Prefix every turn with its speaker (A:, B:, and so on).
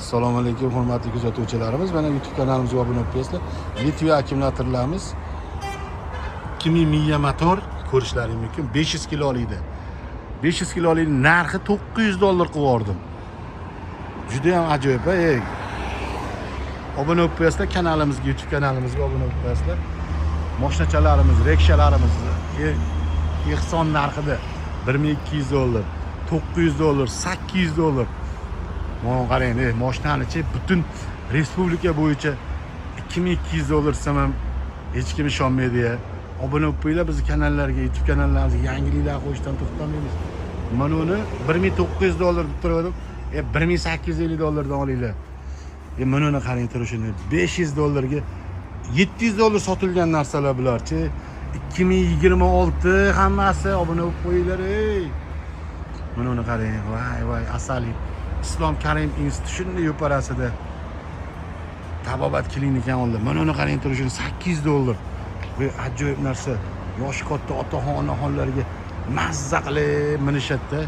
A: Assalomu alaykum, hurmatli kuzatuvchilarimiz. Mana, YouTube kanalimizga obuna bo'lib qo'yasizlar. Litiy akkumulyatorlarimiz, 2000 miya motor, ko'rishlaring mumkin. 500 kilolikdi, 500 kilolik narxi 900 dollar qilib yubordim. Juda ham ajoyib. Ey, obuna bo'lib qo'yasizlar kanalimizga, YouTube kanalimizga obuna bo'lib qo'yasizlar. Moshinachalarimiz, rekshalarimiz ehson narxida: 1200 dollar, 900 dollar, 800 dollar. Mana qarang, ey, moshinanichi butun respublika bo'yicha 2200 dollar desam ham hech kim ishonmaydi ya. Obuna bo'lib qo'yinglar bizni kanallarga, YouTube kanallarimizga. Yangiliklar qo'yishdan to'xtamaymiz. Mana uni 1900 dollar deb turgandim, 1850 dollardan olinglar. Mana uni qarang turishini, 500 dollarga, 700 dollar sotilgan narsalar bularchi. 2026 hammasi. Obuna bo'lib qo'yinglar, ey. Mana uni qarang, voy voy, asali. Islom Karimov instituti shunday ro'parasida, tabobat klinikani oldida. Mana uni qarang turishini, 800 dollar. Bu ajoyib narsa, yoshi katta otaxon, onaxonlarga mazza qilib minishadida.